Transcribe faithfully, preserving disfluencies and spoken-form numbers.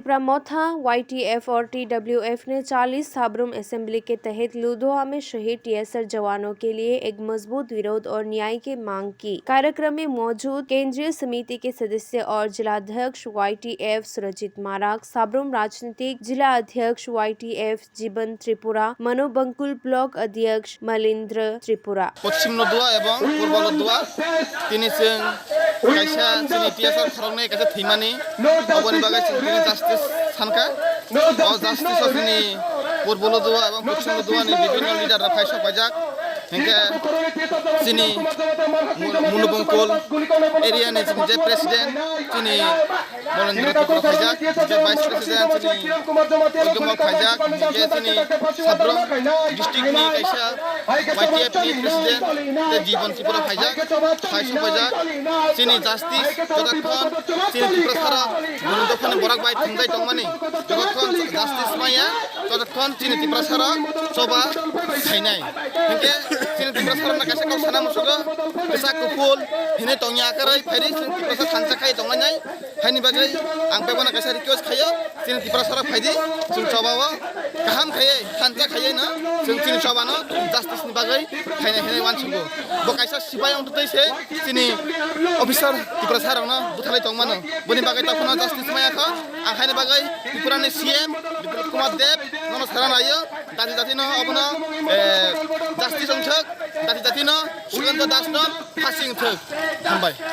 प्रमोथा, वाईटीएफ और टीडब्ल्यूएफ ने चालीस साब्रुम असेंबली के तहत लुधियाना में शहीद टीएसआर जवानों के लिए एक मजबूत विरोध और न्याय की मांग की। कार्यक्रम में मौजूद केंद्रीय समिति के सदस्य और जिला अध्यक्ष वाईटीएफ सुरजीत माराक, साब्रुम राजनीतिक जिला अध्यक्ष वाईटीएफ जीवन त्रिपुरा, मनोबंकुल ब्लॉक अध्यक्ष मलिंद्र Tripura. Poschim Lodua ebong Purbo Lodua, tini chwng kaisa chini T S R khoroknwi kaisa thwimani, oboni bagwi chwng tini justice sankha. O justice o chini Purbo Lodua ebong Poschim Lodua ni bibhinno leader rok phai sok paijak. Hinkhe chini Mun-, Munubongkol area ni chini je president, chini Molendra Tripura phaijak, je vice president chini Uddam Mok phaijak, je chini Sabro district ni kaisa Y T F ni president, je Jibon Tripura phaijak, phai sok paijak, chini justice jotokhon chini Tiprasarok bini dophani borok bai thumjai tongmani, jotokhon justice maya, jotokhon chini Tiprasarok choba khainai. Hinkhe chini Tiprasarokno kaisa kok sana musugo, kwchak kuphul hinwi tongya kwrwi phaidi chini Tiprasa thansa khai tonglainai. Haini bagwi ang bebakno kaisa request khaio, chini Tiprasarok phaidi, chwng chobao kaham khaiwi thansa khaiwi no chwng chini chobano justice ni bagwi khainai hinwi uansukgo. Bo kaisa sipai wngtwi se chini officer Tiprasarokno butharwi tongmano. Boni bagwi tongphano justice maya kho. Ang haini bagwi Tripura ni C M Biplab Kumar Deb nono sana naio. Jati jati no obono, eh, justice wngthok. Jati jati no Sukanta Das no phasi wngthok. Hambai.